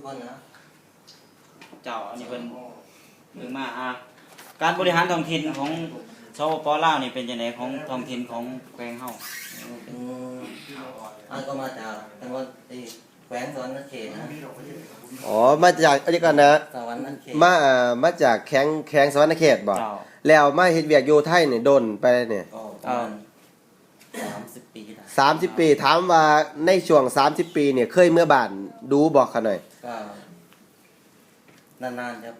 ເຈົ້າ ອັນນີ້ເພິ່ນເພິ່ງມາ ອ່າ ການບໍລິຫານທ້ອງຖິ່ນຂອງ ສປປ ລາວ ນີ້ເປັນຈັ່ງໃດ ຂອງທ້ອງຖິ່ນຂອງແຂວງເຮົາ? ເປັນ ອ້າຍກໍມາຈາກຈັງຫວັດ ເອີ ແຂວງສະຫວັນນະເຂດນະ. ອໍ ມາຈາກ ດຽວກ່ອນນະ ສະຫວັນນະເຂດ ມາ ເອີ ມາຈາກແຂວງ ແຂວງສະຫວັນນະເຂດບໍ? ເຈົ້າ. ແລ້ວມາເຮັດວຽກຢູ່ໄທນີ້ດົນໄປນີ້? ກໍປະມານ ເອີ ສາມສິບປີລະ ສາມສິບປີ. ຖາມວ່າໃນຊ່ວງສາມສິບປີນີ້ ເຄີຍເມືອບ້ານດູບໍ່ຂະນ້ອຍ? ກໍນານໆ ຄັບ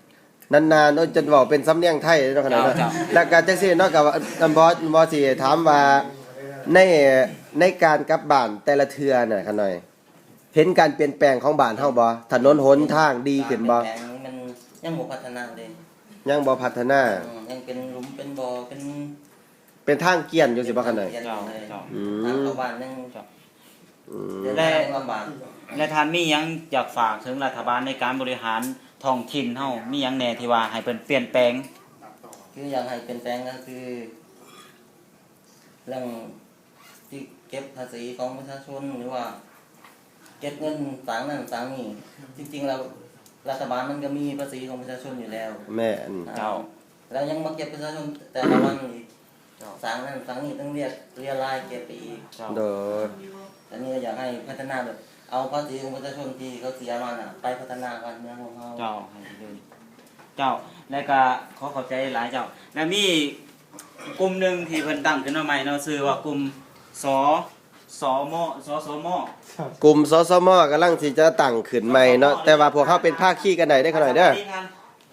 ນານໆ. ໂອ້ຍ ຈົນເວົ້າເປັນສຳນຽງໄທເນາະຂະນ້ອຍເນາະ. ເຈົ້າ ເຈົ້າ. ແລ້ວກໍຈັ່ງຊີ້ເນາະ ກໍ ອາ ບໍ່ ບໍ່ຊິຖາມວ່າໃນ ໃນການກັບບ້ານແຕ່ລະເທື່ອນະຂະນ້ອຍ ເຫັນການປ່ຽນແປງຂອງບ້ານເຮົາບໍ່? ຖະໜົນຫົນທາງດີຂຶ້ນບໍ່? ການປ່ຽນແປງມັນຍັງບໍ່ພັດທະນາເດ້. ຍັງບໍ່ພັດທະນາ. ເອີ ຍັງເປັນຫຼຸມເປັນບໍ່ ເປັນ ເປັນທາງກ້ຽນຢູ່ຊີ້ບໍ່ຂະນ້ອຍ? ເປັນທາງກ້ຽນຢູ່ເລີຍ. ເຈົ້າ ເຈົ້າ. ອືມ ທາງເຂົ້າບ້ານຍັງ ເຈົ້າ ອືມ ເດີນທາງລຳບາກ. ແລະ ທ່ານມີຫຍັງຢາກຝາກເຖິງລັດຖະບານໃນການບໍລິຫານທ້ອງຖິ່ນເຮົາ ມີຫຍັງແດ່ທີ່ວ່າໃຫ້ເພິ່ນປ່ຽນແປງ? ຄືຢາກໃຫ້ປ່ຽນແປງກໍຄື ເລື່ອງທີ່ເກັບພາສີຂອງປະຊາຊົນ ຫຼືວ່າເກັບເງິນສ້າງນັ້ນສ້າງນີ້ ຈິງໆແລ້ວລັດຖະບານມັນກໍມີພາສີຂອງປະຊາຊົນຢູ່ແລ້ວ. ແມ່ນ. ອ່າ ເຈົ້າ. ແລ້ວຍັງມາເກັບປະຊາຊົນແຕ່ລະວັນອີກ. ເຈົ້າ. ສ້າງນັ້ນສ້າງນີ້ ຕ້ອງລຽກເລຍລາຍເກັບໄປອີກ. ເຈົ້າ. ໂດຍ. ອັນນີ້ກໍຢາກໃຫ້ພັດທະນາແບບ ເອົາພາສີຂອງປະຊາຊົນທີ່ເຂົາເສຍມານະ ໄປພັດທະນາບ້ານເມືອງຂອງເຮົາ. ເຈົ້າ ໃຫ້ດີ. ເຈົ້າ ແລ້ວກໍຂໍຂອບໃຈຫຼາຍເຈົ້າ. ແລ້ວມີກຸ່ມໜຶ່ງທີ່ເພິ່ນຕັ້ງຂຶ້ນມາໃໝ່ເນາະ ຊື່ວ່າກຸ່ມ ສ ສມ ສສມ. ກຸ່ມ ສສม ກຳລັງທີ່ຈະຕັ້ງຂຶ້ນໃໝ່ເນາະ ແຕ່ວ່າພວກເຮົາເປັນພາຄີກັນໄດ້ເດ້ຂະນ້ອຍເດີ.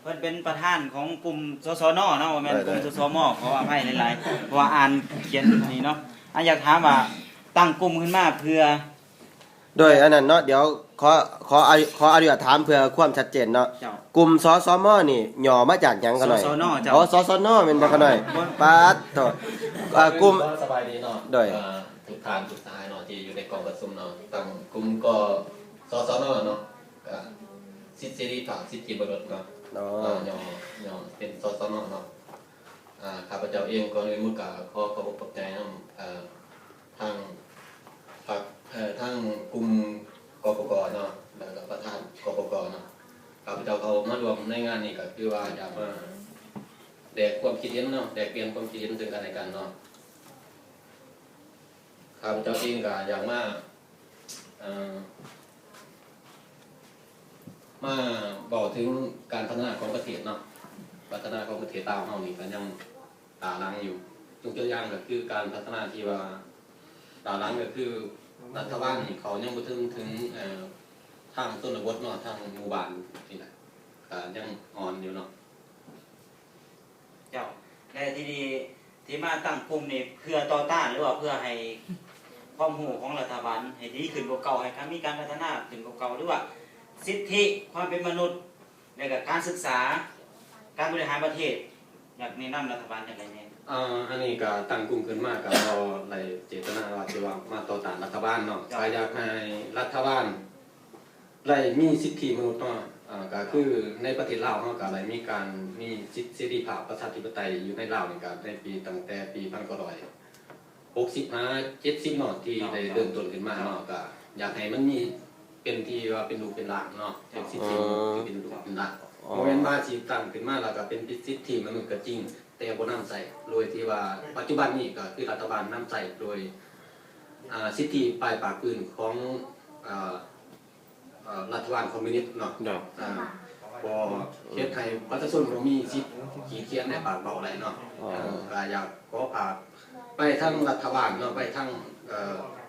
ເພິ່ນເປັນປະທານຂອງກຸ່ມ ສສນ ເນາະ ບໍ່ແມ່ນກຸ່ມ ສສມ ຂໍອະໄພຫຼາຍໆ ເພາະວ່າອ່ານຂຽນນີ້ເນາະ. ອາ ຢາກຖາມວ່າຕັ້ງກຸ່ມຂຶ້ນມາເພື່ອ ໂດຍ ອັນນັ້ນເນາະ ດຽວຂໍ ຂໍ ຂໍອະນຸຍາດຖາມເພື່ອຄວາມຊັດເຈນເນາະ. ເຈົ້າ. ກຸ່ມ ສສມ ນີ້ຫຍໍ້ມາຈາກຫຍັງຂະນ້ອຍ? ສສນ ເຈົ້າ. ອໍ ສສນ ແມ່ນບໍ່ຂະນ້ອຍ? ປາດໂທ້ ເອີ ກຸ່ມ ສະບາຍດີເນາະ. ໂດຍ. ເອີ ທຸກທ່ານທຸກສະຫາຍເນາະ ທີ່ຢູ່ໃນກອງປະຊຸມເນາະ ຕັ້ງກຸ່ມກໍ ສສນ ເນາະ ກໍສິດເສລີພາບ ສິດທິມະນຸດເນາະ. ອໍ ເອີ ຫຍໍ້ ຫຍໍ້ເປັນ ສສນ ເນາະ. ອ່າ ຂ້າພະເຈົ້າເອງ ກ່ອນອື່ນໝົດກໍຂໍຂອບອົກຂອບໃຈນຳ ເອີ ທາງພັກ ເອີ ທາງກຸ່ມ ກປກ ເນາະ ແລ້ວກໍປະທານ ກປກ ເນາະ. ຂ້າພະເຈົ້າເຂົ້າມາຮ່ວມໃນງານນີ້ ກໍຄືວ່າຢາກມາແລກຄວາມຄິດເຫັນເນາະ ແລກປ່ຽນຄວາມຄິດເຫັນເຊິ່ງກັນແລະກັນເນາະ. ຂ້າພະເຈົ້າເອງກໍຢາກມາ ເອີ ມາເວົ້າເຖິງການພັດທະນາຂອງປະເທດເນາະ. ພັດທະນາຂອງປະເທດລາວເຮົານີ້ກໍຍັງ ຕາຫຼັງຢູ່. ຍົກຕົວຢ່າງກໍຄືການພັດທະນາທີ່ວ່າຕາຫຼັງ ກໍຄືລັດຖະບານນີ້ເຂົາຍັງບໍ່ເຖິງເຖິງ ເອີ ທາງຊົນນະບົດເນາະ ທາງໝູ່ບ້ານນີ້ນະ ກໍຍັງອ່ອນຢູ່ເນາະ. ເຈົ້າ ແລະ ທີ່ນີ້ທີ່ມາຕັ້ງກຸ່ມນີ້ເພື່ອຕໍ່ຕ້ານ ຫຼືວ່າເພື່ອໃຫ້ຄວາມຮູ້ຂອງລັດຖະບານໃຫ້ດີຂຶ້ນກວ່າເກົ່າ ໃຫ້ການມີການພັດທະນາຂຶ້ນກວ່າເກົ່າ ຫຼືວ່າສິດທິຄວາມເປັນມະນຸດ ແລະກະການສຶກສາ ການບໍລິຫານປະເທດ ຢາກແນະນຳລັດຖະບານຈັ່ງໃດແດ່? ເອີ ອັນນີ້ກະຕັ້ງກຸ່ມຂຶ້ນມາກະບໍ່ໄດ້ເຈດຕະນາວ່າຊິວ່າມາຕໍ່ຕ້ານລັດຖະບານເນາະ. ເຈົ້າ. ກະຢາກໃຫ້ລັດຖະບານໄດ້ມີສິດທິມະນຸດເນາະ. ເອີ ກະຄືໃນປະເທດລາວເຮົາກະໄດ້ມີການມີສິດເສລີພາບປະຊາທິປະໄຕຢູ່ໃນລາວນີ້ກະໃນປີ ຕັ້ງແຕ່ປີພັນເກົ້າຮ້ອຍ ຫົກສິບຫາເຈັດສິບເນາະ ທີ່ໄດ້ເລີ່ມຕົ້ນຂຶ້ນມາເນາະ. ກໍຢາກໃຫ້ມັນມີເປັນທີ່ວ່າເປັນລູກເປັນຫຼານເນາະ ເປັນສິດທິ ເປັນລູກເປັນຫຼານ. ບໍ່ແມ່ນວ່າຊິຕັ້ງຂຶ້ນມາແລ້ວກໍເປັນສິດທິມະນຸດກໍຈິງ ແຕ່ບໍ່ນຳໃຊ້ ໂດຍທີ່ວ່າປັດຈຸບັນນີ້ກໍຄືລັດຖະບານນຳໃຊ້ໂດຍ ອ່າ ສິດທິປາຍປາກປືນຂອງ ອ່າ ເອີ ລັດຖະບານຄອມມິວນິດເນາະ. ເຈົ້າ. ອ່າ ບໍ່ເຮັດໃຫ້ປະຊາຊົນບໍ່ມີສິດຂີດຂຽນໃນປາກເວົ້າໄດ້ເນາະ. ເອີ ກໍຢາກຂໍຝາກໄປທາງລັດຖະບານເນາະ ໄປທາງ ເອີ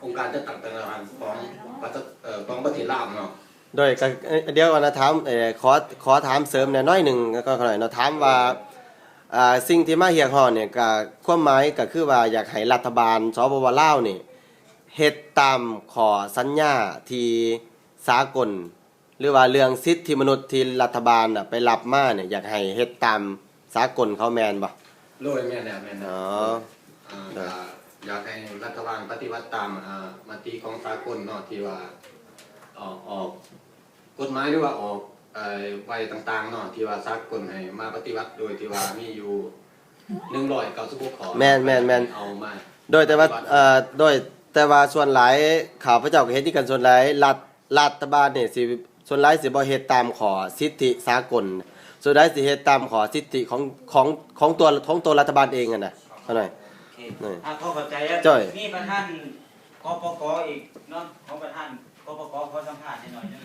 ອົງການຈັດຕັ້ງຕ່າງໆຂອງປະເທດ ເອີ ຂອງປະເທດລາວເນາະ. ໂດຍ ກໍ ເອີ ດຽວກ່ອນນະ ຖາມ ເອີ ຂໍ ຂໍຖາມເສີມແດ່ໜ້ອຍໜຶ່ງກ່ອນໜ້ອຍເນາະ. ຖາມວ່າ ອ່າ ສິ່ງທີ່ມາຮຽກຮ້ອງນີ້ ກໍຄວາມໝາຍກໍຄືວ່າຢາກໃຫ້ລັດຖະບານ ສປປ ລາວ ນີ້ ເຮັດຕາມຂໍ້ສັນຍາທີ່ ສາກົນ ຫຼືວ່າເລື່ອງສິດທິມະນຸດທີ່ລັດຖະບານນະໄປຮັບມານີ້ ຢາກໃຫ້ເຮັດຕາມສາກົນເຂົາແມ່ນບໍ່? ໂດຍ ແມ່ນແລ້ວ ແມ່ນແລ້ວ. ອໍ ອ່າ ໂດຍ ກໍຢາກໃຫ້ລັດຖະບານປະຕິບັດຕາມ ອ່າ ມະຕິຂອງສາກົນເນາະ ທີ່ວ່າອອກ ອອກກົດໝາຍ ຫຼືວ່າອອກ ເອີ ໄວ້ຕ່າງໆເນາະ ທີ່ວ່າສາກົນໃຫ້ມາປະຕິບັດ ໂດຍທີ່ວ່າມີຢູ່ໜຶ່ງຮ້ອຍເກົ້າສິບຫົກຂໍ້. ແມ່ນໆໆ. ເອົາມາ ໂດຍແຕ່ວ່າ ປະຕິບັດ ເອີ ໂດຍແຕ່ວ່າສ່ວນຫຼາຍ ຂ້າພະເຈົ້າກໍເຫັນຄືກັນ ສ່ວນຫຼາຍລັດ ລັດຖະບານນີ້ຊິ ສ່ວນຫຼາຍຊິບໍ່ເຮັດຕາມຂໍ້ສິດທິສາກົນ, ສ່ວນຫຼາຍຊິເຮັດຕາມຂໍ້ສິດທິຂອງ ຂອງ ຂອງຕົວ ຂອງຕົວລັດຖະບານເອງຫັ້ນນະ. ເທົ່ານັ້ນ. ໂອເຄ. ນີ້ ອ່າ ຂໍເຂົ້າໃຈແລ້ວ. ຈ້ອຍ. ມີປະທານ ກປກ ອີກເນາະ, ຂອງປະທານ ກປກ ຂໍສຳພາດໜ້ອຍໜຶ່ງ.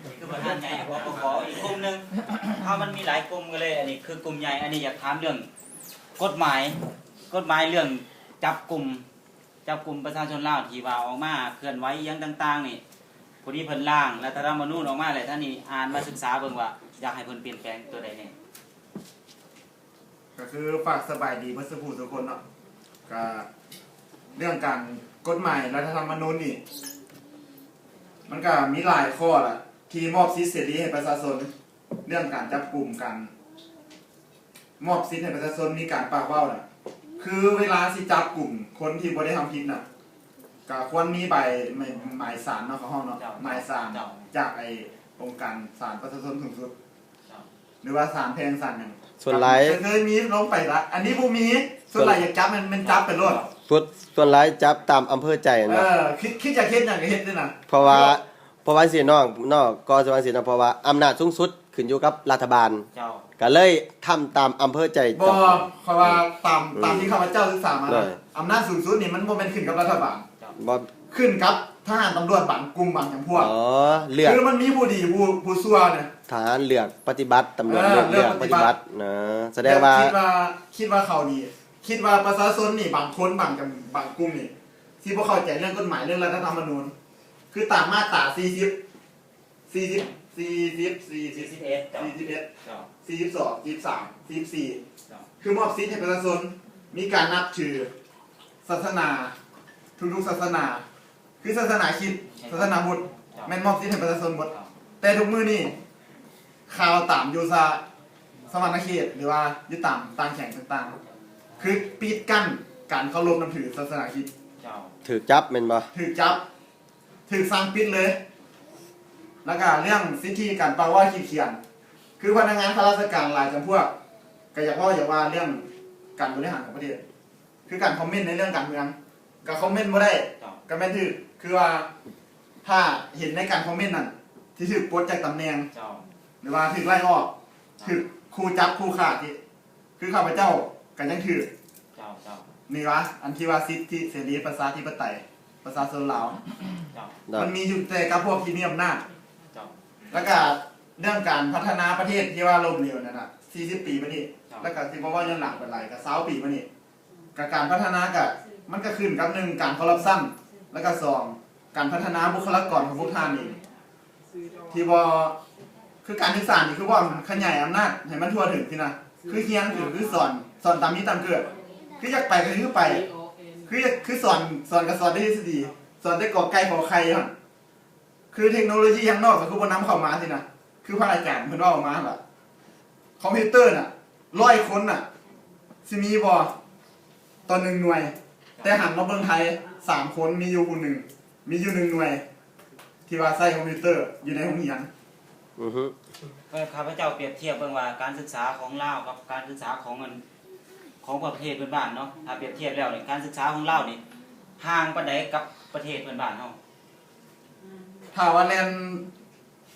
ນີ້ຄືປະທານໃຫຍ່ ກປກ ອີກກຸ່ມໜຶ່ງ. ເຮົາມັນມີຫຼາຍກຸ່ມກັນເລີຍ, ອັນນີ້ຄືກຸ່ມໃຫຍ່. ອັນນີ້ຢາກຖາມເລື່ອງກົດໝາຍ, ກົດໝາຍເລື່ອງຈັບກຸມ ຈັບກຸມປະຊາຊົນລາວທີ່ວ່າອອກມາເຄື່ອນໄຫວອີ່ຫຍັງຕ່າງໆນີ້, ພໍດີເພິ່ນລ້າງລັດຖະທຳມະນູນອອກມາແລ້ວ, ທ່ານນີ້ອ່ານມາສຶກສາເບິ່ງວ່າຢາກໃຫ້ເພິ່ນປ່ຽນແປງຕົວໃດແດ່? ກໍຄືຝາກສະບາຍດີເບິດສູ່ຜູ້ສູ່ຄົນເນາະ. ກໍເລື່ອງການ ກົດໝາຍລັດຖະທຳມະນູນນີ້ ມັນກໍມີຫຼາຍຂໍ້ລະ ທີ່ມອບສິດເສລີໃຫ້ປະຊາຊົນ, ເລື່ອງການຈັບກຸມ ການ ມອບສິດໃຫ້ປະຊາຊົນມີການປາກເວົ້ານະ, ຄືເວລາຊິຈັບກຸມຄົນທີ່ບໍ່ໄດ້ທຳຜິດນະ, ກໍຄວນມີໃບ ໝາຍ ໝາຍສານເນາະ, ເຂົາຮ້ອງເນາະ, ເຈົ້າ ໝາຍສານ ເຈົ້າ ຈາກໄອ້ອົງການສານປະຊາຊົນສູງສຸດ ເຈົ້າ ຫຼືວ່າສານແພ່ງ ສານຫຍັງ. ສ່ວນຫຼາຍ ກໍເຄີຍມີລົງໄປລະ, ອັນນີ້ບໍ່ມີ. ສ່ວນຫຼາຍຢາກຈັບ ແມ່ນ ແມ່ນຈັບໄປໂລດ. ສ່ວນ ສ່ວນຫຼາຍຈັບຕາມອຳເພີໃຈເນາະ. ເອີ ຄິດ ຄິດຢາກເຮັດຫຍັງກໍເຮັດເລີຍນະ, ເພາະວ່າ ເພາະວ່າຈັ່ງຊີ້ນ້ອງເນາະ, ກໍຊິວ່າຈັ່ງຊີ້ເນາະ, ເພາະວ່າອຳນາດສູງສຸດຂຶ້ນຢູ່ກັບລັດຖະບານ, ເຈົ້າ ກໍເລີຍທຳຕາມອຳເພີໃຈ. ບໍ່ ເຈົ້າ ເພາະວ່າຕາມ ອືມ ຕາມທີ່ຂ້າພະເຈົ້າສຶກສາມານະ, ໂດຍ ອຳນາດສູງສຸດນີ້ມັນບໍ່ແມ່ນຂຶ້ນກັບລັດຖະບານ, ເຈົ້າ ບໍ່ ຂຶ້ນກັບທະຫານ ຕຳຫຼວດ ບາງກຸ່ມບາງຈຳພວກ. ອໍ ເລືອກ ຄືມັນມີຜູ້ດີ ຜູ້ ຜູ້ຊົ່ວນະ, ທະຫານເລືອກປະຕິບັດ, ຕຳຫຼວດ ເອີ ເລືອກ ເລືອກ ເລືອກປະຕິບັດ ປະຕິບັດນະ. ສະແດງວ່າ ແບບຄິດວ່າ ຄິດວ່າເຂົານີ້ ຄິດວ່າປະຊາຊົນນີ້ ບາງຄົນ ບາງ ບາງກຸ່ມນີ້ ທີ່ບໍ່ເຂົ້າໃຈເລື່ອງກົດໝາຍ ເລື່ອງລັດຖະທຳມະນູນ, ຄືຕາມມາດຕາສີ່ສິບ ສີ່ສິບ ສີ່ສິບ ສີ່ສິບເອັດ ເຈົ້າ ສີ່ສິບເອັດ ເຈົ້າ ສີ່ສິບສອງ ສີ່ສິບສາມ ສີ່ສິບສີ່ ເຈົ້າ ຄືມອບສິດໃຫ້ປະຊາຊົນມີການນັບຖືສາສະໜາ ທຸກໆສາສະໜາ, ຄືສາສະໜາຄຣິດ ສາສະໜາພຸດ ເຈົ້າ ແມ່ນມອບສິດໃຫ້ປະຊາຊົນໝົດ. ເຈົ້າ ແຕ່ທຸກມື້ນີ້ ຂ່າວຕາມຢູ່ສະ ສະຫວັນນະເຂດ ຫຼືວ່າຢູ່ຕາມຕ່າງແຂວງຕ່າງໆ ຄືປິດກັ້ນການເຄົາລົບນັບຖືສາສະໜາຄຣິດ. ເຈົ້າ ຖືກຈັບແມ່ນບໍ່? ຖືກຈັບ ຖືກສັ່ງປິດເລີຍ. ແລ້ວກະເລື່ອງສິດທິການປາກເວົ້າຂີດຂຽນ ຄືພະນັກງານຂ້າລາຊະການຫຼາຍຈຳພວກ ກະຢາກເວົ້າຢາກວ່າເລື່ອງການບໍລິຫານຂອງປະເທດ ຄືການຄອມເມັນໃນເລື່ອງການເມືອງ ກະຄອມເມັນບໍ່ໄດ້ ເຈົ້າ ກະແມ່ນຖືກ ຄືວ່າຖ້າເຫັນໃນການຄອມເມັນນັ້ນ ຊິຖືກປົດຈາກຕຳແໜ່ງ ເຈົ້າ ຫຼືວ່າຖືກໄລ່ອອກ ເຈົ້າ ຖືກຂູ່ຈັບຂູ່ຂ້າ ທີ່ ຄືຂ້າພະເຈົ້າກໍຍັງຖືກ ເຈົ້າ ເຈົ້າ ນີ້ວະ ອັນທີ່ວ່າສິດທິເສລີປະຊາທິປະໄຕ ປະຊາຊົນລາວ ເຈົ້າ ມັນມີຢູ່ແຕ່ກັບພວກທີ່ມີອຳນາດ ເຈົ້າ ແລ້ວກະເລື່ອງການພັດທະນາປະເທດທີ່ວ່າລົ້ມເຫຼວນັ້ນນະ ສີ່ສິບປີມານີ້ ເຈົ້າ ແລ້ວກະຊິບໍ່ເວົ້າຍ້ອນຫຼັງປານໃດ ກະຊາວປີມານີ້ ກະການພັດທະນາກະ ມັນກະຂຶ້ນກັບ ໜຶ່ງ ການຄໍຣັບຊັນ ແລ້ວກະ ສອງ ການພັດທະນາບຸກຄະລາກອນຂອງພວກທ່ານນີ້ ທີ່ບໍ່ ຄືການສຶກສານີ້ ຄືບໍ່ຂະຫຍາຍອຳນາດໃຫ້ມັນທົ່ວເຖິງຊີ້ນະ ຄືຮຽນ ຄື ຄືສອນ ສອນຕາມມີຕາມເກີດ ຄືຢາກໄປກະຄືໄປ ຄືຢາກ ຄືສອນ ສອນກະສອນແຕ່ທິດສະດີ ສອນແຕ່ ກ ໄກ່ ຂ ໄຂ່ຫັ້ນ ຄືເທັກໂນໂລຢີທາງນອກກະຄືບໍ່ນຳເຂົ້າມາຊີ້ນະ ຄືພະອາຈານເພິ່ນເວົ້າມາຫັ້ນລະ ຄອມພິວເຕີນະ ຮ້ອຍຄົນນະ ຊິມີບໍ່ຕໍ່ໜຶ່ງໜ່ວຍ ແຕ່ຫັນມາເບິ່ງໄທ ສາມຄົນມີຢູ່ຜູ້ໜຶ່ງ ມີຢູ່ໜຶ່ງໜ່ວຍ ທີ່ວ່າໃຊ້ຄອມພິວເຕີຢູ່ໃນໂຮງຮຽນ. ອືຮຶ ເອີ ຂ້າພະເຈົ້າປຽບທຽບເບິ່ງວ່າ ການສຶກສາຂອງລາວກັບການສຶກສາຂອງອັນ ຂອງປະເທດເພື່ອນບ້ານເນາະ ຖ້າປຽບທຽບແລ້ວນີ້ ການສຶກສາຂອງລາວນີ້ຫ່າງປານໃດກັບປະເທດເພື່ອນບ້ານເຮົາ? ຖ້າວ່າແລ່ນ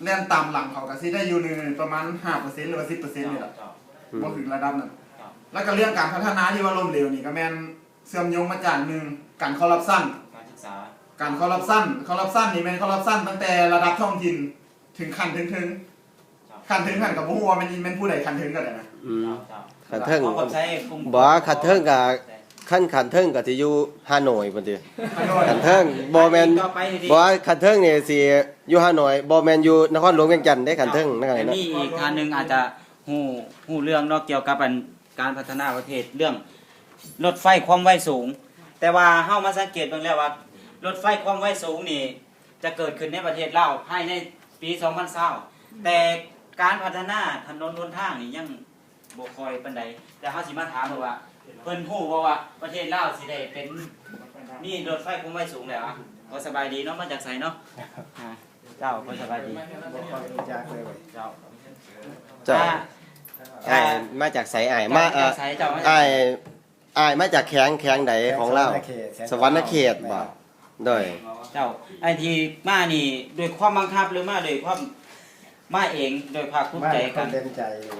ແລ່ນຕາມຫຼັງເຂົາກະຊິໄດ້ຢູ່ໃນປະມານຫ້າເປີເຊັນ ຫຼືວ່າສິບເປີເຊັນນີ້ລະ ເຈົ້າ ອືມ ບໍ່ເຖິງລະດັບນັ້ນ ເຈົ້າ ແລ້ວກະເລື່ອງການພັດທະນາທີ່ວ່າລົ້ມເຫຼວນີ້ກະແມ່ນເຊື່ອມໂຍງມາຈາກ ໜຶ່ງ ການຄໍຣັບຊັນ ການສຶກສາ ການຄໍຣັບຊັນ ຄໍຣັບຊັນນີ້ແມ່ນຄໍຣັບຊັນຕັ້ງແຕ່ລະດັບທ້ອງຖິ່ນເຖິງຂັ້ນເທິງໆ ເຈົ້າ ຂັ້ນເທິງຫັ້ນກະບໍ່ຮູ້ວ່າແມ່ນ ແມ່ນຜູ້ໃດຂັ້ນເທິງກະໄດ້ນະ ອືມ ເຈົ້າ ຂັ້ນເທິງ ບໍ່ ຂັ້ນເທິງກະ ຂັ້ນ ຂັ້ນເທິງກະຊິຢູ່ຮ່າໂນ້ຍພຸ້ນຕິ ຮ່າໂນ້ຍ ຂັ້ນເທິງບໍ່ແມ່ນ ບໍ່ ຂັ້ນເທິງນີ້ຊິຢູ່ຮ່າໂນ້ຍ ບໍ່ແມ່ນຢູ່ນະຄອນຫຼວງວຽງຈັນເດ້ ຂັ້ນເທິງນັ້ນນະ. ແຕ່ມີອີກທ່ານໜຶ່ງອາດຈະຮູ້ ຮູ້ເລື່ອງເນາະ ກ່ຽວກັບອັນການພັດທະນາປະເທດ ເລື່ອງລົດໄຟຄວາມໄວສູງ ແຕ່ວ່າເຮົາມາສັງເກດເບິ່ງແລ້ວວ່າ ລົດໄຟຄວາມໄວສູງນີ້ຈະເກີດຂຶ້ນໃນປະເທດລາວພາຍໃນປີສອງພັນຊາວ ແຕ່ການພັດທະນາຖະໜົນຫົນທາງນີ້ຍັງ ບໍ່ຄ່ອຍປານໃດ ແຕ່ເຮົາຊິມາຖາມເພິ່ນວ່າ ເພິ່ນຮູ້ບໍ່ວ່າປະເທດລາວຊິໄດ້ເປັນ ມີລົດໄຟຄວາມໄວສູງແລ້ວອະ? ຂໍສະບາຍດີເນາະ ມາຈາກໃສເນາະ? ອ່າ ເຈົ້າ ຂໍສະບາຍດີ ບໍ່ຄ່ອຍຮູ້ຈັກເລີຍ ເຈົ້າ ເຈົ້າ ອ່າ ອ້າຍ ອ່າ ມາຈາກໃສອ້າຍ? ມາ ເອີ ເຈົ້າມາຈາກໃສ? ເຈົ້າ ອ້າຍ ອ້າຍມາຈາກແຂວງ ແຂວງໃດຂອງລາວ? ສະຫວັນນະເຂດ ສະຫວັນນະເຂດບໍ່? ໂດຍ ເຈົ້າ ໄອ້ທີ່ມານີ້ດ້ວຍຄວາມບັງຄັບ ຫຼືມາດ້ວຍຄວາມ ມາເອງໂດຍພາກພູມໃຈກັນ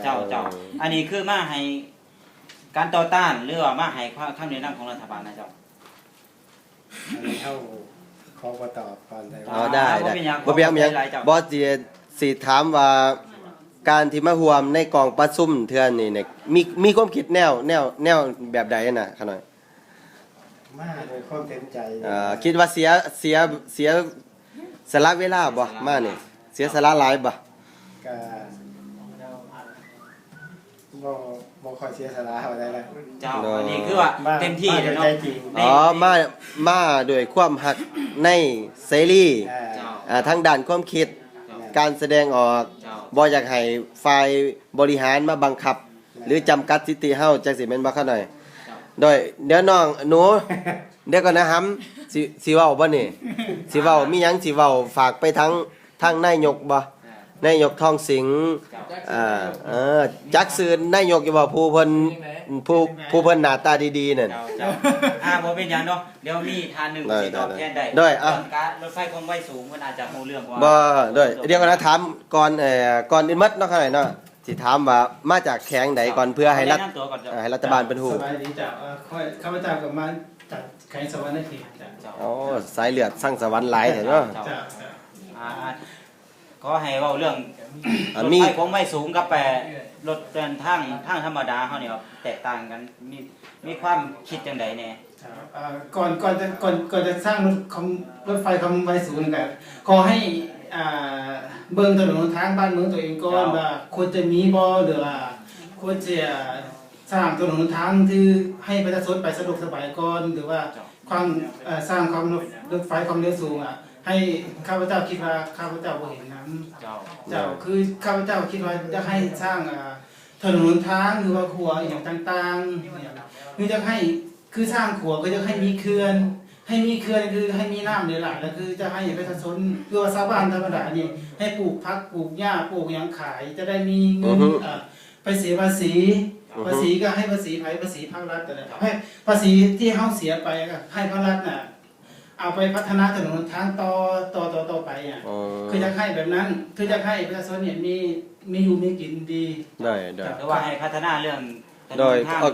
ເຈົ້າ ເຈົ້າ. ອັນນີ້ຄືມາໃຫ້ການຕໍ່ຕ້ານ ຫຼືວ່າມາໃຫ້ຄຳແນະນຳຂອງລັດຖະບານນະເຈົ້າ? ອັນນີ້ເຮົາຂໍບໍ່ຕອບປານໃດ. ອໍ ໄດ້ ບໍ່ເປັນຫຍັງ ບໍ່ເປັນຫຍັງ ບໍ່ເປັນຫຍັງ. ບໍ່ ຊິ ຊິຖາມວ່າ ການທີ່ມາຮ່ວມໃນກອງປະຊຸມເທື່ອນີ້ນີ້ ມີ ມີຄວາມຄິດແນວ ແນວ ແນວແບບໃດນະ ຂະນ້ອຍ? ມາໂດຍຄວາມເຕັມໃຈ. ເອີ ຄິດວ່າເສຍ ເສຍ ເສຍສະຫຼະເວລາບໍ່? ມານີ້ ເສຍສະຫຼະຫຼາຍບໍ່? ກະ ບໍ່ ບໍ່ຄ່ອຍເສຍສະຫຼະເທົ່າໃດລະ. ເຈົ້າ ໂດຍ ອັນນີ້ຄືວ່າເຕັມທີ່ເລີຍເນາະ. ອໍ ມາ ມາດ້ວຍຄວາມຮັກໃນເສລີ ເຈົ້າ ອ່າ ທາງດ້ານຄວາມຄິດ ເຈົ້າ ການສະແດງອອກ ເຈົ້າ ບໍ່ຢາກໃຫ້ຝ່າຍບໍລິຫານມາບັງຄັບ ແມ່ນ ຫຼືຈຳກັດສິດທິເຮົາ ຈັ່ງຊີ້ແມ່ນບໍ່ ຂະນ້ອຍ? ເຈົ້າ ໂດຍ ດຽວນ້ອງໜູ ດຽວກ່ອນນະຫຳ ຊິ ຊິເວົ້າບໍ່ນີ້? ຊິເວົ້າ ມີຫຍັງຊິເວົ້າຝາກໄປທາງ ທາງນາຍົກບໍ່? ນາຍົກທອງສິງ ເຈົ້າ ເອີ ເອີ ຈັກຊື່ນາຍົກຢູ່ບໍ່? ຜູ້ເພິ່ນ ຜູ້ ຜູ້ເພິ່ນໜ້າຕາດີໆນັ້ນ. ເຈົ້າ ເຈົ້າ ອ່າ ບໍ່ເປັນຫຍັງເນາະ ດຽວມີທ່ານໜຶ່ງ ໄດ້ ຊິຕອບແທນໄດ້. ໂດຍ ເອົາ ເລື່ອງການລົດໄຟຄວາມໄວສູງ ເພິ່ນອາດຈະຮູ້ເລື່ອງກວ່າ. ບໍ່ ໂດຍ ດຽວກ່ອນນະ ຖາມກ່ອນ ເອີ ກ່ອນອື່ນໝົດເນາະ ຂະນ້ອຍເນາະ ຊິຖາມວ່າມາໃຫ້ລັດຖະບານເພິ່ນຮູ້ ເຈົ້າ ມາຈາກແຂວງໃດກ່ອນ ເພື່ອໃຫ້ລັດ ແນະນຳຕົວກ່ອນເຈົ້າ. ເອີ ໃຫ້ລັດຖະບານເພິ່ນຮູ້. ສະບາຍດີເຈົ້າ. ເອີ ຂ້າພະເຈົ້າກໍມາຈາກແຂວງສະຫວັນນະເຂດເຈົ້າ. ໂອ້ ສາຍເລືອດສັງສະຫວັນຫຼາຍແທ້ເນາະ. ເຈົ້າ ເຈົ້າ ເຈົ້າ. ອ່າ ຂໍໃຫ້ເວົ້າເລື່ອງ ອ່າ ລົດໄຟຄວາມໄວສູງກັບແປ ລົດເດີນທາງ ທາງທຳມະດາເຮົານີ້ ແຕກຕ່າງກັນ ມີ ມີຄວາມຄິດຈັ່ງໃດແດ່? ເອີ ກ່ອນ ກ່ອນຈະ ກ່ອນ ກ່ອນຈະສ້າງລົດຄວາມ ລົດໄຟຄວາມໄວສູງນີ້ ກໍຂໍໃຫ້ ອ່າ ເບິ່ງຖະໜົນຫົນທາງບ້ານເມືອງຕົວເອງກ່ອນ ເຈົ້າ ວ່າຄວນຈະມີບໍ່ ຫຼືວ່າຄວນຈະສ້າງຖະໜົນຫົນທາງທີ່ໃຫ້ປະຊາຊົນໄປສະດວກສະບາຍກ່ອນ ຫຼືວ່າ ເຈົ້າ ຄວາມ ເອີ ສ້າງຄວາມລົດ ລົດໄຟຄວາມເລັວສູງ ອະ ໃຫ້ ຂ້າພະເຈົ້າຄິດວ່າ ຂ້າພະເຈົ້າບໍ່ເຫັນນຳ. ເຈົ້າ ເຈົ້າ ເຈົ້າ ຄືຂ້າພະເຈົ້າຄິດວ່າຢາກໃຫ້ສ້າງ ອ່າ ຖະໜົນຫົນທາງ ຫຼືວ່າຂົວອີ່ຫຍັງຕ່າງໆ ຄືຢາກໃຫ້ ຄືສ້າງຂົວ ຄືຢາກໃຫ້ມີເຂື່ອນ ໃຫ້ມີເຂື່ອນ ຄືໃຫ້ມີນ້ຳຫຼາຍໆ ແລ້ວຄືຈະໃຫ້ປະຊາຊົນ ຫຼືວ່າຊາວບ້ານທຳມະດານີ້ ໃຫ້ປູກຜັກປູກຫຍ້າ ປູກຫຍັງຂາຍ ຈະໄດ້ມີເງິນ ອືຮຶ ເອີ ໄປເສຍພາສີ ອືຮຶ ພາສີກໍໃຫ້ພາສີໃຜ? ພາສີພາກລັດນັ້ນແຫຼະ. ໃຫ້ພາສີທີ່ເຮົາເສຍໄປກໍໃຫ້ພາກລັດນະ ເອົາໄປພັດທະນາຖະໜົນຫົນທາງຕໍ່ ຕໍ່ ຕໍ່ ຕໍ່ໄປອະ. ອໍ ຄືຢາກໃຫ້ແບບນັ້ນ ຄືຢາກໃຫ້ປະຊາຊົນນີ້ມີ ມີຢູ່ມີກິນດີ. ໄດ້ ໄດ້ ຄືວ່າໃຫ້ພັດທະນາເລື່ອງຖະໜົນຫົນທາງ. ໂດຍ